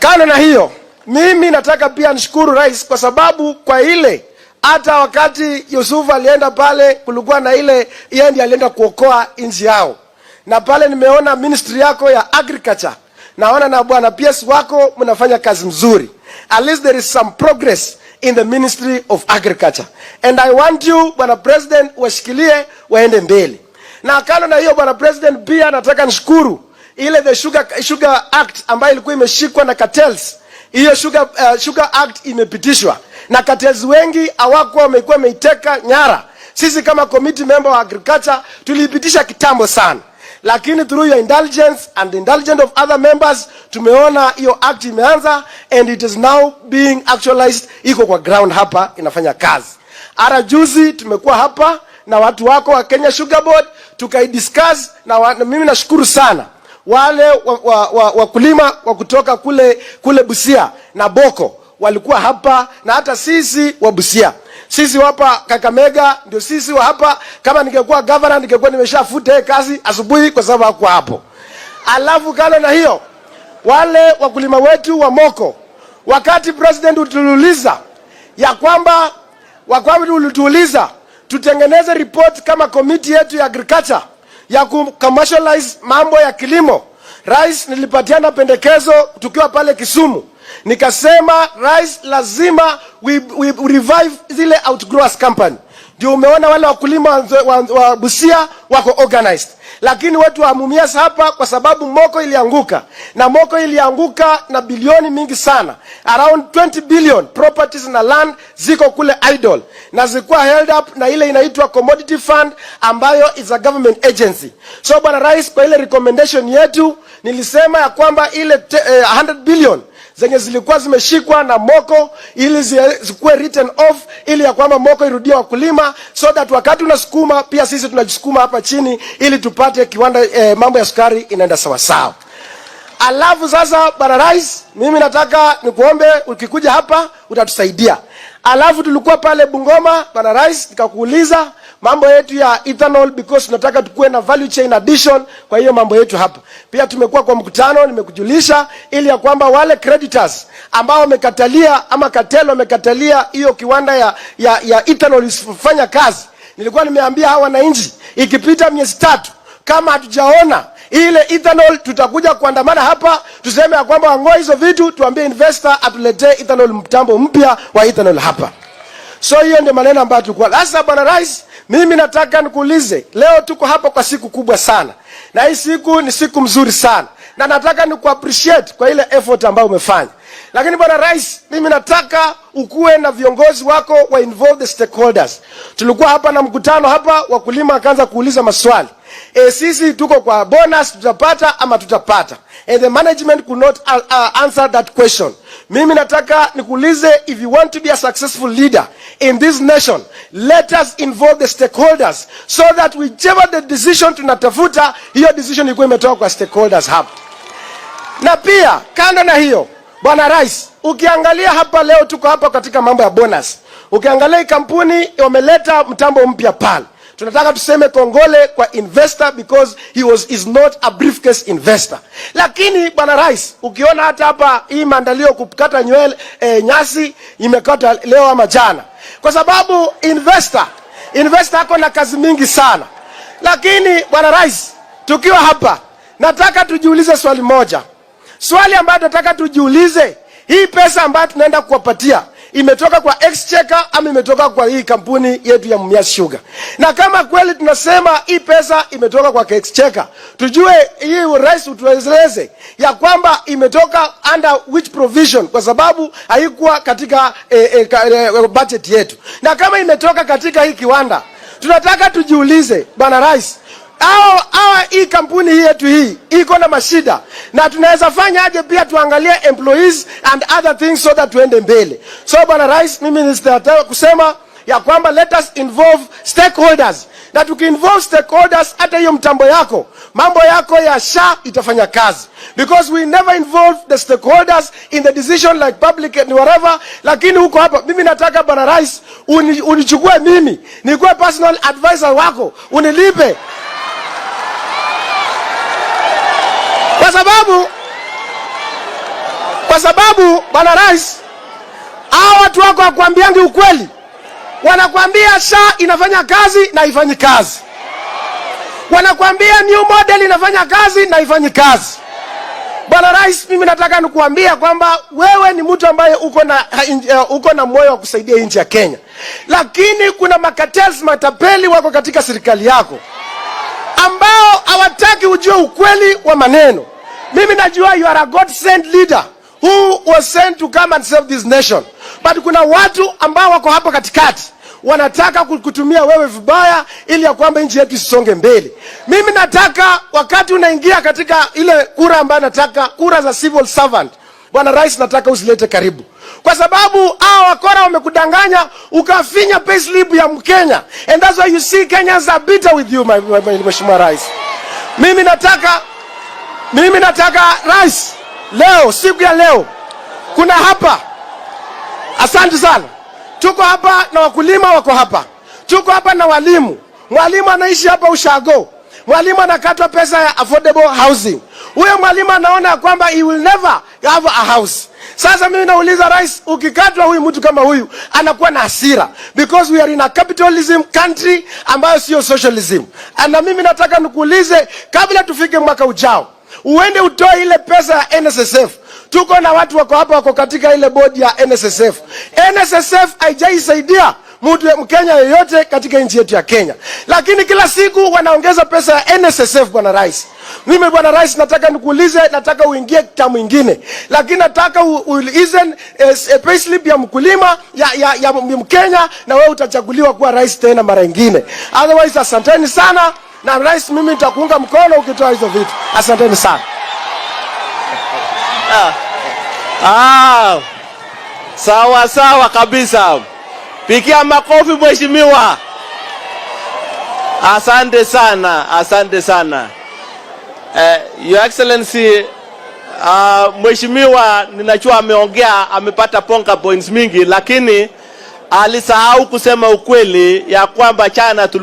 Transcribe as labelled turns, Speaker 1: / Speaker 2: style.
Speaker 1: Kando na hiyo, mimi nataka pia nishukuru rais kwa sababu kwa ile hata wakati Yusufu alienda pale kulikuwa na ile, yeye ndiye alienda kuokoa nchi yao. Na pale nimeona ministry yako ya agriculture, naona na bwana PS wako mnafanya kazi mzuri. At least there is some progress in the Ministry of Agriculture. And I want you, bwana president, washikilie waende mbele. Na kando na hiyo, bwana president, pia nataka nishukuru ile the Sugar Act ambayo ilikuwa imeshikwa na cartels. Hiyo Sugar Act imepitishwa na cartels wengi hawakuwa wamekuwa wameiteka nyara. Sisi kama committee member wa agriculture tuliipitisha kitambo sana, lakini through your indulgence and the indulgence of other members tumeona hiyo act imeanza and it is now being actualized, iko kwa ground hapa inafanya kazi. Ara juzi tumekuwa hapa na watu wako wa Kenya Sugar Board tukaidiscuss na mimi nashukuru sana wale wakulima wa kutoka kule Busia na Boko walikuwa hapa, na hata sisi wa Busia, sisi hapa Kakamega ndio sisi wa hapa. Kama ningekuwa governor ningekuwa nimeshafuta kazi asubuhi, kwa sababu hakuwa hapo. Alafu kando na hiyo, wale wakulima wetu wa Moko, wakati president utuliuliza ya kwamba wakwamba ulituuliza tutengeneze report kama committee yetu ya agriculture ya ku commercialize mambo ya kilimo. Rais, nilipatiana pendekezo tukiwa pale Kisumu, nikasema rais, lazima we revive zile outgrowers company. Ndio umeona wale wakulima wa Busia wako organized, lakini watu wa Mumias hapa, kwa sababu Moko ilianguka na Moko ilianguka na bilioni mingi sana, around 20 billion properties na land ziko kule idle na zilikuwa held up na ile inaitwa Commodity Fund ambayo is a government agency. So bwana rais, kwa ile recommendation yetu nilisema ya kwamba ile 100 billion zenye zilikuwa zimeshikwa na Moko ili zikuwe written off, ili ya kwamba Moko irudie wakulima, so that wakati unasukuma pia sisi tunajisukuma hapa chini ili tupate kiwanda, mambo ya sukari inaenda sawa sawa. Alafu sasa bwana rais, mimi nataka nikuombe ukikuja hapa utatusaidia. Alafu tulikuwa pale Bungoma bwana rais, nikakuuliza mambo yetu ya ethanol because tunataka tukue na value chain addition kwa hiyo mambo yetu hapa. Pia tumekuwa kwa mkutano, nimekujulisha ili ya kwamba wale creditors ambao wamekatalia ama cartel wamekatalia hiyo kiwanda ya ethanol isifanya kazi. Nilikuwa nimeambia hawa wananchi ikipita miezi 3 kama hatujaona ile ethanol tutakuja kuandamana hapa tuseme ya kwamba wangoe hizo vitu, tuambie investor atuletee ethanol, mtambo mpya wa ethanol hapa. So hiyo ndio maneno ambayo tulikuwa. Sasa bwana rais, mimi nataka nikuulize, leo tuko hapa kwa siku kubwa sana, na hii siku ni siku mzuri sana, na nataka niku appreciate kwa ile effort ambayo umefanya. Lakini bwana rais, mimi nataka ukuwe na viongozi wako wa involve the stakeholders. Tulikuwa hapa na mkutano hapa, wakulima wakaanza kuuliza maswali. Sisi tuko kwa bonus, tutapata ama tutapata? And the management could not answer that question. Mimi nataka nikuulize, if you want to be a successful leader in this nation, let us involve the stakeholders so that whichever the decision tunatafuta, hiyo decision ilikuwa imetoka kwa stakeholders hapa. Na pia kando na hiyo, bwana rais, ukiangalia hapa leo tuko hapa katika mambo ya bonus. Ukiangalia hii kampuni wameleta mtambo mpya pale. Tunataka tuseme kongole kwa investor because he was is not a briefcase investor. Lakini bwana rais, ukiona hata hapa hii maandalio kukata nywele, nyasi imekata leo ama jana, kwa sababu investor ako na kazi mingi sana. Lakini bwana rais, tukiwa hapa nataka tujiulize swali moja. Swali ambayo tunataka tujiulize, hii pesa ambayo tunaenda kuwapatia imetoka kwa exchequer ama imetoka kwa hii kampuni yetu ya Mumias Sugar? Na kama kweli tunasema hii pesa imetoka kwa exchequer, tujue hii, rais, utueleze ya kwamba imetoka under which provision, kwa sababu haikuwa katika budget yetu. Na kama imetoka katika hii kiwanda, tunataka tujiulize, bwana rais, hawa hii kampuni hii yetu hii iko na mashida, na tunaweza fanya aje pia tuangalie employees and other things so that tuende mbele. So bwana rais, mimi nitataka kusema ya kwamba let us involve stakeholders, na tukiinvolve stakeholders, hata hiyo mtambo yako, mambo yako ya SHA itafanya kazi, because we never involve the stakeholders in the decision like public and whatever. Lakini huko hapa mimi nataka bwana rais unichukue mimi nikuwe personal advisor wako, unilipe, kwa Kwa sababu, Bwana Rais, hawa watu wako hawakuambiangi ukweli, wanakuambia SHA inafanya kazi na haifanyi kazi, wanakuambia new model inafanya kazi na haifanyi kazi. Bwana Rais, mimi nataka nikuambia kwamba wewe ni mtu ambaye uko na moyo wa kusaidia nchi ya Kenya, lakini kuna macartels, matapeli wako katika serikali yako ambao hawataki ujue ukweli wa maneno. Mimi najua you are a God sent leader who was sent to come and save this nation, but kuna watu ambao wako hapo katikati wanataka kutumia wewe vibaya ili ya kwamba nchi yetu isisonge mbele. Mimi nataka wakati unaingia katika ile kura ambayo nataka kura za civil servant, Bwana Rais, nataka usilete karibu, kwa sababu hao wakora wamekudanganya ukafinya payslip ya Mkenya, and that's why you see Kenyans are bitter with you, my Mheshimiwa Rais. Mimi nataka, Rais, leo, siku ya leo, kuna hapa, asante sana. Tuko hapa na wakulima wako hapa, tuko hapa na walimu. Mwalimu anaishi hapa ushago, mwalimu anakatwa pesa ya affordable housing. Huyo mwalimu anaona ya kwamba he will never have a house. Sasa mimi nauliza Rais, ukikatwa huyu mtu kama huyu anakuwa na hasira because we are in a capitalism country ambayo sio socialism. Na mimi nataka nikuulize, kabla tufike mwaka ujao, uende utoe ile pesa ya NSSF. Tuko na watu wako hapa, wako katika ile bodi ya NSSF. NSSF haijaisaidia mtu Mkenya yeyote katika nchi yetu ya Kenya, lakini kila siku wanaongeza pesa ya NSSF. Bwana Rais, mimi, Bwana Rais, nataka nikuulize, nataka uingie term ingine, lakini nataka uulize payslip ya mkulima ya Mkenya, na wewe utachaguliwa kuwa rais tena mara ingine. Otherwise, asanteni sana na Rais, mimi nitakuunga mkono ukitoa hizo vitu. Asanteni sana.
Speaker 2: Ah, sawa sawa kabisa. Pigia makofi, mheshimiwa. Asante sana, asante sana. Your Excellency, mheshimiwa ninajua ameongea, amepata bonga points mingi, lakini alisahau kusema ukweli ya kwamba jana